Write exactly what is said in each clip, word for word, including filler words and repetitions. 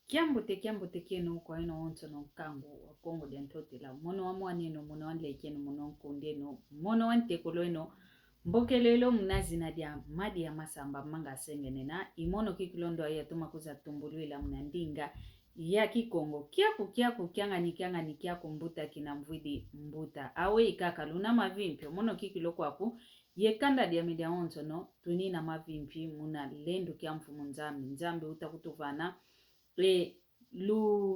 Kiambote, kiambote kieno kwa eno onsono nkangu wa Kongo dia Ntotela. Mono wa mwaneno, mono wa nlekeno, mono wa nkundeno, mono wa ntekolweno. Mbokelelo muna zina dia Madi ya Masamba Manga Sengenena, i mono kikilu ndo aya toma kuza tumbulwila muna ndinga ya Kikongo. Kiaku, kiaku, kiangani, kiangani, kiaku mbuta kina mvwidi mbuta. Aweyi kaka luna mavimpi, o mono kikilu kwaku, ye kanda diame dia onsono, tunina mavimpi muna lendo kia Mfumu Nzambi. Nzambi uta kutuvana, e, luve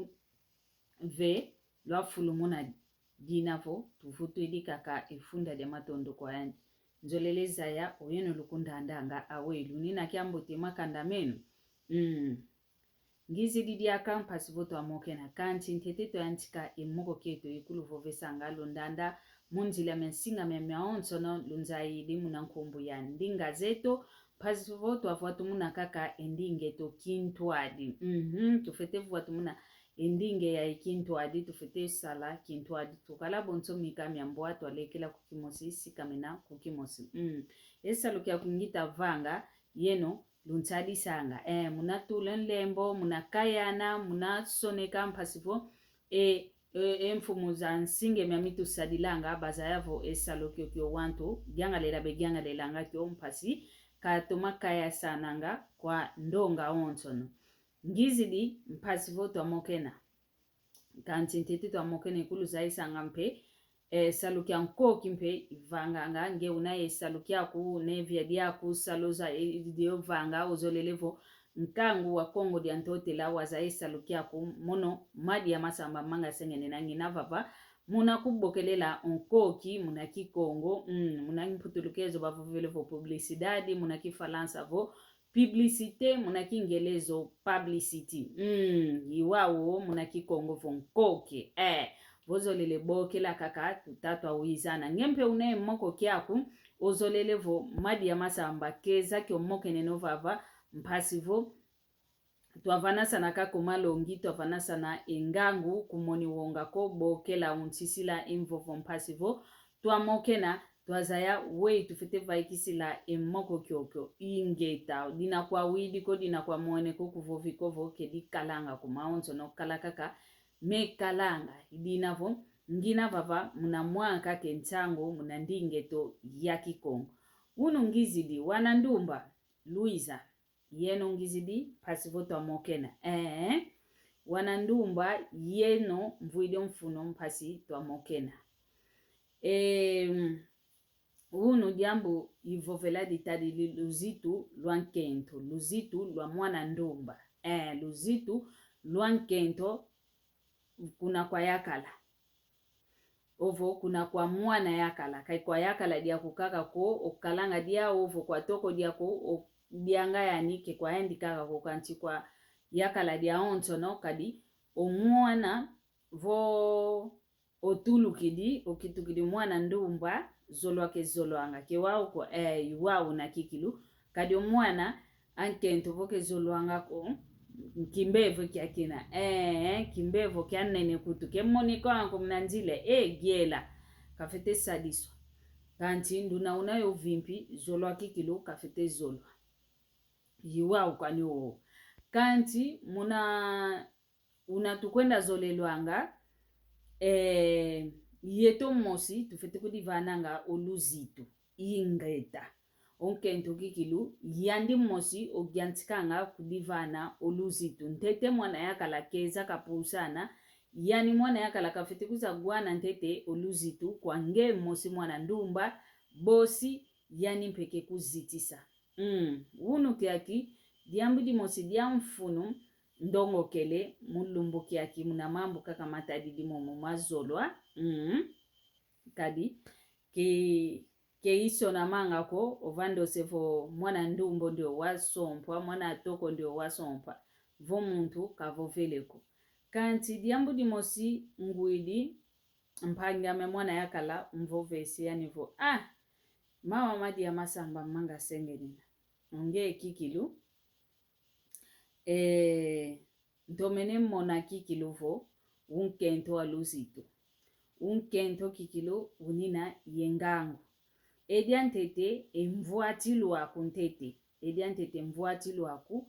lwa fulu muna dina vo, tuvutwidi kaka e funda dia matondo kwa yandi. Nzolele zaya, oyeno lukundandanga aweyi, lunina kiambote makanda meno. Mm. Ngizidi diaka mpasi vo twamokena, kansi ntete twayantika e moko kieto ikulu vovesanga lundanda mu nzila mia nsinga mia mia onsono lunzayidi muna nkumbu ya ndinga zeto, mpasi vo twavwatumuna kaka e ndinga eto kintwadi. Mhm, tufwete vwatumuna e ndinga ya kintwadi, tufwete sala kintwadi, tukala bonso mika mia mbwa twalekela ku kimosi, sikamena ku kimosi. Mm. E salu kiaku ngita vanga, yeno, lunsadisanga. Eh, muna tula nlembo, muna kayana, muna soneka mpasi vo, e, e, e mfumu za nsinga mia mitusadilanga, bazaya vo e salu kiokio wantu, giangalela begiangalelanga kio mpasi, katoma kayasananga kwa ndonga onsono. Ngizidi mpasi vo twamokena. Kansi ntete twamokena ikulu zayisanga mpe, e, salu kia nkoki mpe ivanganga, nge una ye salu kiaku, una e via diaku, salu za, e, dio vanga, ozolele vo nkangu wa Kongo dia Ntotela wazaya e salu kiaku, mono Madi ya Masamba Manga Sengenena ngina vava, muna kubokelela o nkoki, muna Kikongo, mm, muna Kimputulukezo bavovele vo publicidade, muna Kifalansa vo publicité, muna Kingelezo publicity. Mm, i wau muna Kikongo vo nkoki. Eh, vo ozolele bokela kaka, tuta twawizana. Nge mpe una e moko kiaku, ozolele vo Madi ya Masamba keza kio mokeneno vava, mpasi vo twavanasana kaka o malongi, twavanasana e ngangu, kumoni wonga ko, bokela, untisila e mvovo mpasi vo twamokena, twazaya weyi tufwete vaikisila e moko kiokio. Ingeta, dina kwawidi ko, dina kwamone ko, kuvovi ko vo kedi kalanga ko, mawonsono kala kaka mekalanga. I dina vo ngina vava muna mwa kaka e nsangu muna ndinga eto ya Kikongo. Unu ngizidi, wana ndumba, luiza. Yeno ngizidi mpasi vo twamokena. Eh, wana ndumba, yeno mvwidi o mfunu mpasi twamokena. Em, unu diambu ivovela ditadidi luzitu lwa nkento, luzitu lwa mwana ndumba. Eh, luzitu lwa nkento kuna kwa yakala. Ovo kuna kwa mwana yakala, kai kwa yakala diaku kaka ko, okalanga diau, ovo kwa toko diaku, odianga yani, ke kwa yandi kaka ko, kansi kwa yakala diawonsono, kadi o mwana vo otulukidi, okitukidi mwana ndumba, zolwa ke zolwanga, ke wau ko, eh, i wau na kikilu, kadi o mwana a nkento vo ke zolwanga ko, kimbevo kia kina, eh, kimbevo kia nene kutu, ke monikanga ko muna nzila, eh, giela, kafwete sadiswa. Kansi nduna una yo vimpi, zolwa kikilu, kafwete zolwa. I wau kwani o. Kansi muna una tukwenda zolelwanga, eh, yeto mosi tufwete kudivananga o luzitu, ingeta. O nkento kikilu, yandi mosi ogiantikanga kudivana o luzitu. Ntete mwana yakala keza kapusana, yani mwana yakala kafwete kuza gwana ntete o luzitu kwa nge mosi mwana ndumba, bosi yani mpe ke kuzitisa. Mm, unu kiaki, diambu dimosi dia mfunu ndongokele mu lumbu kiaki muna mambu kaka matadidi momo mazolwa. Mm. Kadi, ke, ke isonamanga ko, ova ndose vo mwana ndumba ndio wasompwa, mwana toko ndio wasompwa, vo muntu kavovele ko. Kansi diambu dimosi ngwidi, mpangi ame mwana yakala umvovese yani vo, ah, mama Madi ya Masamba Manga Sengenena. Onge kikilu, eh, ntomene mona kikilu vo, unkento wa luzitu. Unkento kikilu unina ye ngangu. E diantete e mvwatilu aku ntete. E diantete mvwatilu aku,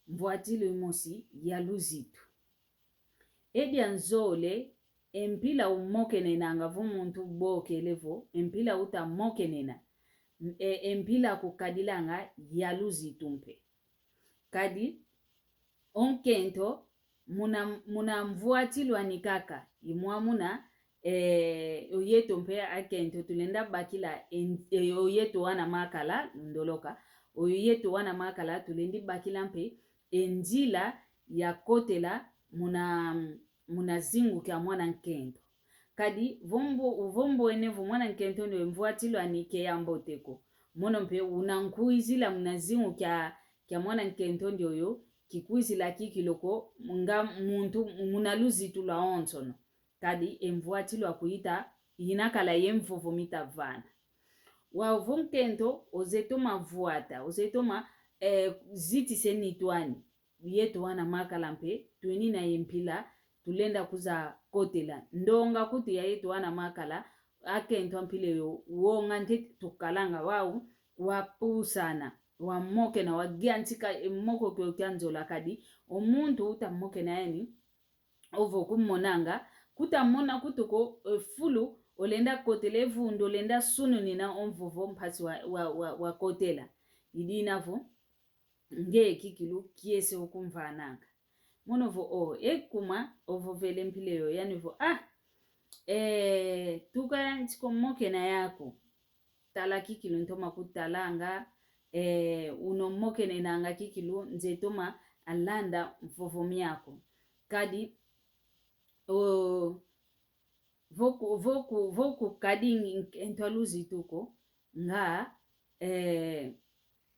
mvwatilu imosi ya luzitu. Edi anzole, e mpila umokenenanga vo muntu ubokele vo, e mpila utamokenena, e, e mpila kukadilanga ya luzitu mpe. Kadi o nkento muna, muna mvwatilu ani kaka, i mwamuna, eh, oyeto mpe akento tulenda bakila en-, eh, oyeto wana makala, lundoloka, oyeto wana makala tulendi bakila mpe e nzila ya kotela muna, muna zingu kia mwana nkento. Kadi vo mbo-, vo mbwene vo mwana nkento ndio e mvwatilu ani ke ya mbote ko, mono mpe una nkwizila muna zingu kia, kia mwana nkento ndioyo, kikwizila kikilu ko, nga muntu muna luzitu lwawonsono. Kadi e mvwatilu aku ita, ina kala ye mvovo mita vana. Wau vo nkento, ozeye toma vwata, ozeye toma, eh, zitisa e nitu ani. Yeto wana makala mpe, twenina ye mpila, tulenda kwiza kotela. Ndonga kutu ya yeto wana makala, akento a mpila eyo, wonga ntete tukalanga wau, wapusana, wamokena, wagiantika e moko kio kia nzola kadi, o muntu utamokena yani, ovo kumonanga, kutamona kutu ko, e fulu, olenda kotela e vundu, olenda sununina o mvovo mpasi wa, wa, wa, wakotela. I dina vo, ngeye kikilu kiese ukumvananga. Mono vo, o, e kuma, ovovele mpila eyo, yani vo, ah, eh, tuka yantika o mokena yaku. Tala kikilu ntoma kutalanga, eh, una omokenenanga kikilu, nze toma alanda mvovo miaku. Kadi, o, vo ku-, vo ku-, vo kukadi nkento a luzitu ko, nga, eh,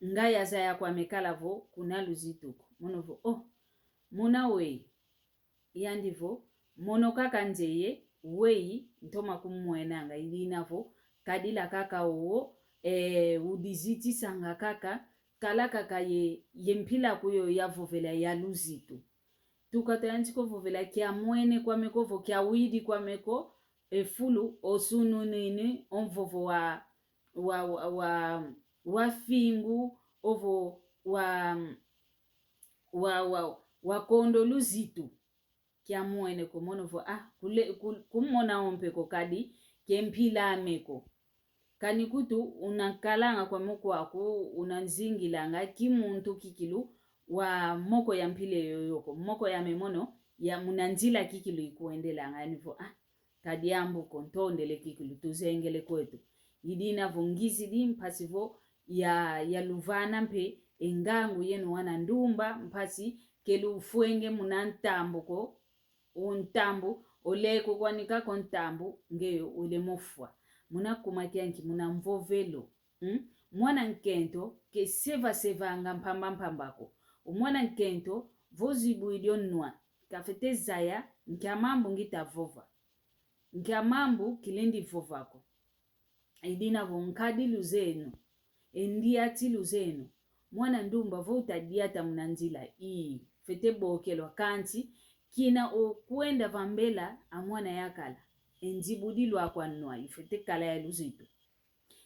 nga yazaya kwame kala vo kuna luzitu ko. Mono vo, oh, muna weyi. Yandi vo, mono kaka nzeye, weyi, ntoma kumwenanga, i dina vo, kadila kaka owo, eh, udizitisanga kaka, kala kaka ye, ye mpila aku yo yavovela ya luzitu. Tuka twayantika ovovela kia mwene kwame ko vo kia widi kwame ko, e fulu osununini o mvovo wa, wa, wa, wa, wa fingu, ovo wa, wa, wa, wa kondo luzitu. Kia mwene ko mono vo, ah, kule-, ku-, kumona ompe ko kadi, ke mpila ame ko. Kani kutu, unakalanga kwame kwaku, unanzingilanga, ki muntu kikilu, wa moko ya mpila yoyo ko, moko yame mono, ya muna nzila kikilu ikwendelanga, yani vo, ah, ka diambu ko, ntondele kikilu, tuzengele kwetu. I dina vo ngizidi mpasi vo ya, ya luvana mpe e ngangu yeno wana ndumba, mpasi ke lufwenge muna ntambu ko, o ntambu, oleko kwani kaka o ntambu, ngeye ulemofwa. Muna kuma kianki, muna mvovelo. Hmm? Mwana nkento ke seva-sevanga mpamba-mpamba ko. O mwana nkento, vo zibwidi o nwa, kafete zaya, nkia mambu ngita vova. Nkia mambu kilendi vova ko. I dina vo nkadilu zeno, e ndiatilu zeno, mwana ndumba vo utadiata muna nzila, ii, fete bokelwa kansi, kina okwenda vambela a mwana yakala, e nzibudilu aku a nwa, ifete kala ya luzitu.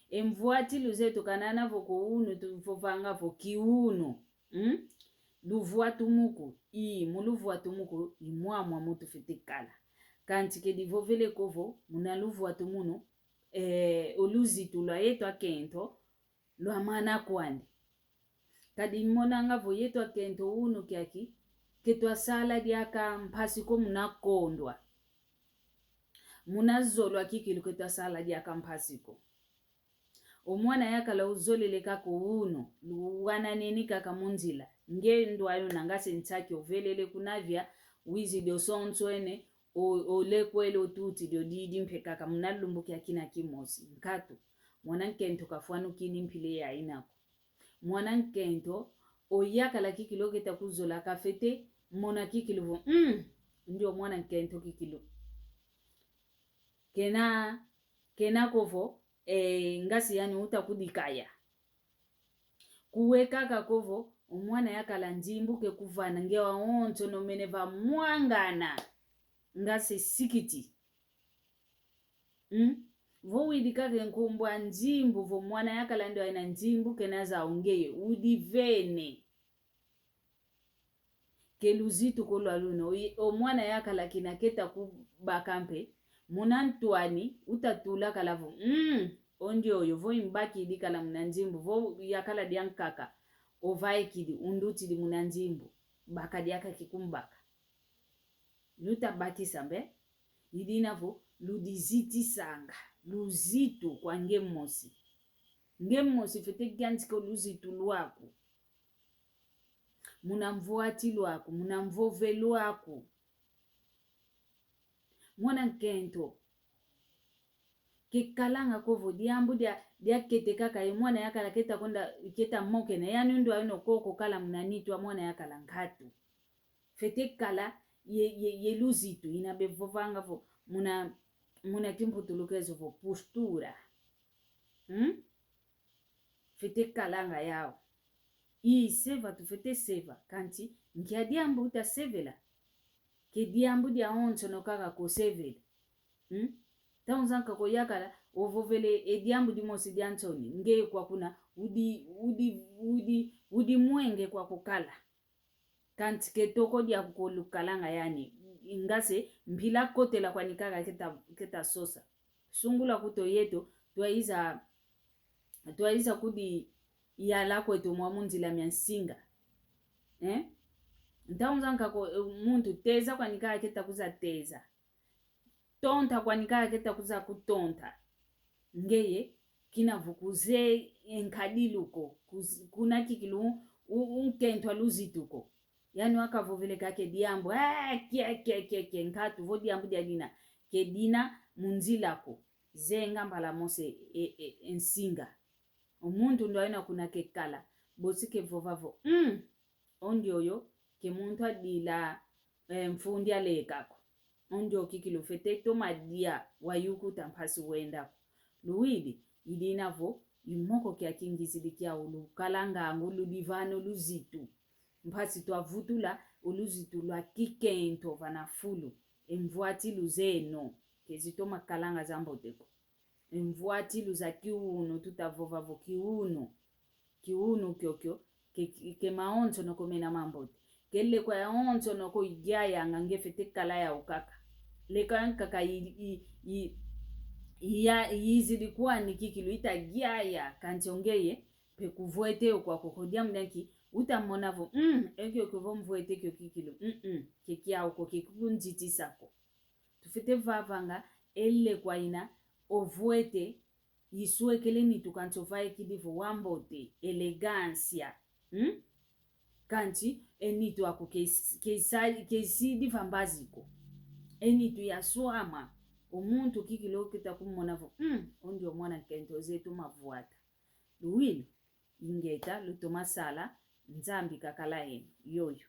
E mvwatilu zeto kanana vo ko unu tuvovanga vo kiunu. Hmm? Luvwatumuku, ii, mu luvwatumuku, i mwamwa mu tufete kala. Kansi ke divovele ko vo, muna luvwatu munu, eh, o luzitu lwa yeto akento, lwamana kwandi. Kadi monanga vo yeto akento unu kiaki, ke twasala diaka mpasi ko muna kondwa. Muna zolwa kikilu ke twasala diaka mpasi ko. O mwana yakala uzolele kaka o unu, luwananeni kaka mu nzila. Nge ndwayo nanga se nsaki ovelele kuna via, wizidi osonswene, o-, olekwele otutidi odidi mpe kaka muna lumbu kia kina kimosi. Nkatu, mwana nkento kafwanukini mpila yayi nako. Mwana nkento, oyakala kikilu oketa kuzola kafete, mona kikilu vo, mm, ndio mwana nkento kikilu. Kena, kena ko vo, eh, ngasi yani uta kudikaya. Kuwe kaka ko vo, o mwana yakala nzimbu ke kuvana nge wawonso nomene vamwangana. Ngasi sikiti. Hmm? Vo widi kaka e nkumbu a nzimbu, vo mwana yakala ndio ena nzimbu kena zau ngeye, udivene. Ke luzitu ko lwa luna. O, o mwana yakala kina keta kubaka mpe, muna ntu ani utatula kala vo, mm, o ndioyo vo imbakidi kala muna nzimbu, vo yakala diankaka, ovaikidi, undutidi muna nzimbu, baka diaka kikumbaka. Lutabakisa mbe, idina vo ludizitisanga, luzitu kwa nge mosi. Nge mosi fwete yantika o luzitu lwaku muna mvwati lwaku, muna mvove lwaku. Mwana nkento, ke kalanga ko vo diambu dia, diakete kaka ye mwana yakala keta konda, keta mokena, yani undwa ino koko kala muna nitu a mwana yakala nkatu. Fwete kala ye, ye, ye luzitu, ina bevovanga vo, muna, muna kimputulukezo vo postura. Hmm? Fwete kalanga yau. I seva tufwete seva, kansi nkia diambu utasevela? Ke diambu diawonsono kaka ko osevela. Hmm? Ntangu zankaka ko yakala, ovovele e diambu dimosi diansoni, ngeye kwa kuna, udi, udi, udi, udi mwenge kwa kukala. Kansi ke toko diaku ko lukalanga yani. Ingase, mpila kotela kwani kaka keta, keta sosa. Sungula kuto yeto, twaiza, twaiza kudiyala kweto mwa mu nzila mia nsinga. Eh? Ntangu zankaka ko, eh, muntu teza kwani kaka keta kuza teza. Tonta kwani kaka keta kuza kutonta. Ngeye, kina vo kuzeye e nkadilu ko, kuz-, kuna kikilu u-, u-, unkento a luzitu ko. Yani wakavovele kaka e diambu, eh, kie, kie, kie, kie, nkatu vo diambu dia dina, ke dina mu nzila ko, zenga mbala mosi e, e, e nsinga. O muntu ndwaina kuna kekala, bosi kevova vo, mm, o ndioyo, ke muntu adila, eh, mfundi aleka ko. O ndio kikilu fwete toma dia wayukuta mpasi wenda ko. Luwidi, idina vo, i moko kiaki ngizidi kiau lukalanga angu ludi vana o luzitu. Mpasi twavutula o luzitu lwa kikento vana fulu. E mvwatilu zeno, ke zitoma kalanga zambote ko. E mvwatilu za kiunu, tutavova vo kiunu. Kiunu kiokio, ke, ke, ke mawonsono ko mena mambote. Ke lekwa yawonsono ko igiayanga nge fwete kala yau kaka. Lekwa yankaka i, i, i, i ya, yizidi kwani kikilu ita giaya, kansi o ngeye, mpe kuvwete yo kwako ko diambu dianki, utamona vo, mm, e kiokio vo mvwete kio kikilu, mm, mm, ke kiau ko, ke kikunzitisa ko. Tufwete vavanga e lekwa ina, ovwete, iswekele nitu kansi ovaikidi vo wambote, elegância. Hmm? Kansi e nitu aku ke is-, ke isa-, ke isidi va mbazi ko. E nitu yaswama. O muntu kikilu keta kumona vo, hmm, o ndio mwana nkento zetu mavwata. Luwidi, ingeta, lutoma sala, Nzambi kakala yeno, yoyo.